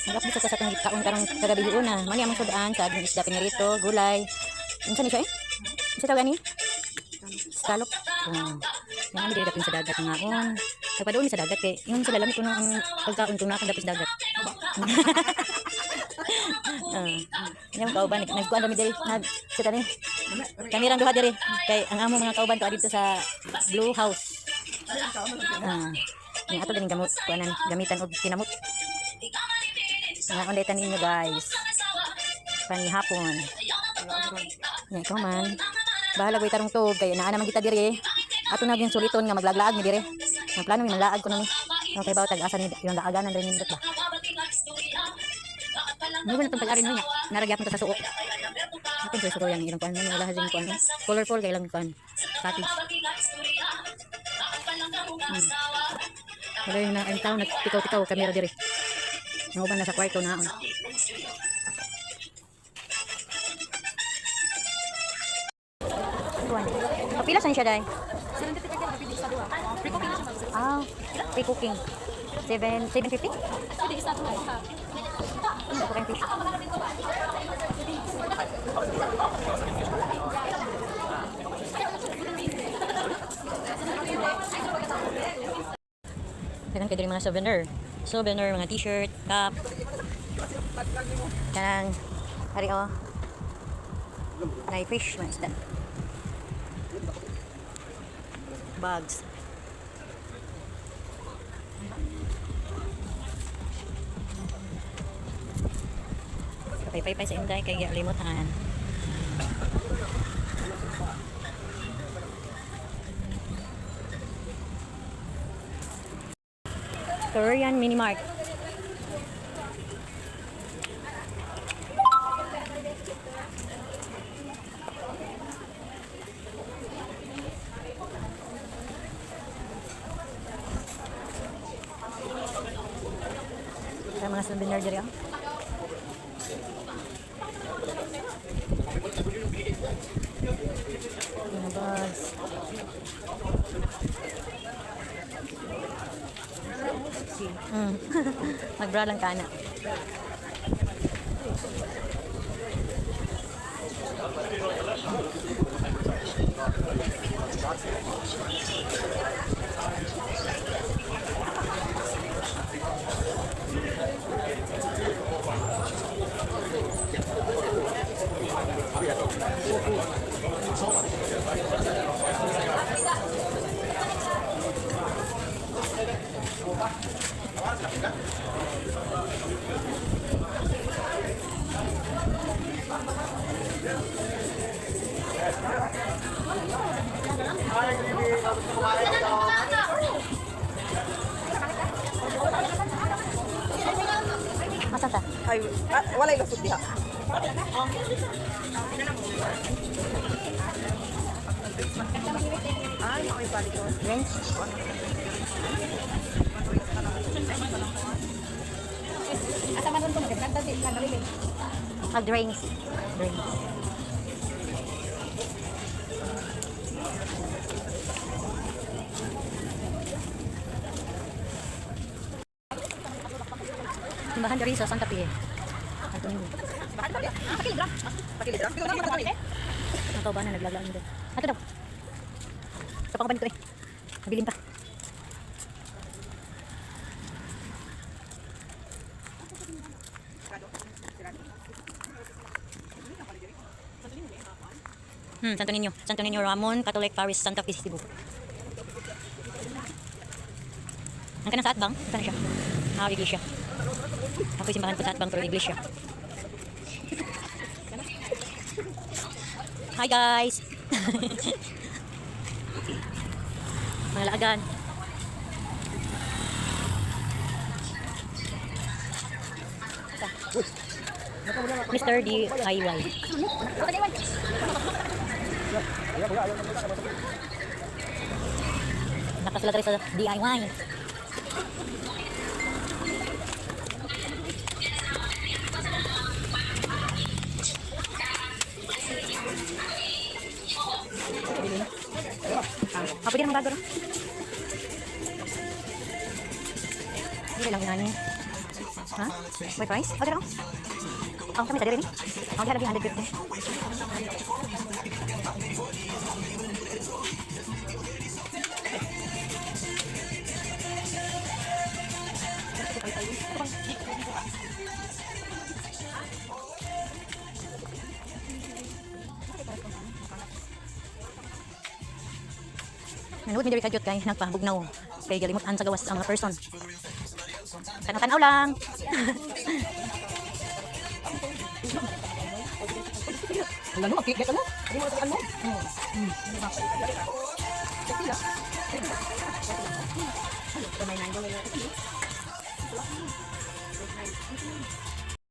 Nag-update sa atong kaon karong kagabi una. Mani among sudan sa aging isda pinirito, gulay. Unsa ni siya eh? Unsa tawag ani? Scallop. Yan ami diri dapin sa dagat nga on. Nagpadoon mi sa dagat kay ingon sila lami kuno ang pagkaon kung naa kang dapit sa dagat. Ah. Yan ang kauban nagkuan rami diri nag sa tani. Kami rang duha diri kay ang among mga kauban to dito sa Blue House. Ah. Ni ato ganing gamot kuanan gamitan og kinamot. Mga unday tanin nyo, guys. Panihapon. Nya ikaw man. Bahala ko'y tarong tug kay naa naman kita diri. Ato na gyud suliton nga maglaglaag mi diri. Ang plano mi manlaag ko mi. Okay ba tag asa ni yung laaganan rin nindot ba. Ano ba na itong pag-ari niya? Naragyapon to sa suok. Atong sa suok yan ilang kuan mo wala hazing kuan. Colorful kay ilang kuan. Cottage. Wala yung na ang tao nagtikaw-tikaw kamera diri. Nauban na sa kwarto naon. Kuan. Kapila saan siya dai? Ah, pre-cooking. 7 750? Ano ko fish? Dagan kay diri mga souvenir. Souvenir, mga t-shirt, cup. Kanang ari oh. Nay fish mga isda. Bags. Paypay sa inday kay limutan. Korean Mini Mart. Sa mga souvenir diri oh. Mga bags. Magbra lang ka na. Asa ta? Ay, ah, walay lusot diha. Ay, makoy palit ko. Drinks? Ah, drinks. Drinks. Simbahan diri sa Santa Fe. Ato ninyo. Ang kauban na naglaglaan dito. Ato daw. Sa pangkaban dito eh. Nabilin pa. Santo Niño. Santo Niño Ramon, Catholic Parish, Santa Fe, Cebu. Ang kanang sa atbang? Saan siya? Ah, iglesia. Ako yung simbahan ko sa atbang pero iglesia. Hi guys! Mga laagan. Mr. DIY. Nakasulat rin sa DIY. Ah, pwede naman bago, no? Hindi lang nani. Ha? May price? Oh, dara. Oh, kami sa diri ni. Oh, diha lagi 150. Nanood mi diri kadyot kay nagpabugnaw kay galimutan sa gawas ang mga person. Tanaw-tanaw lang. Wala no, magkikita mo. Hindi mo nasabihan mo. May 9.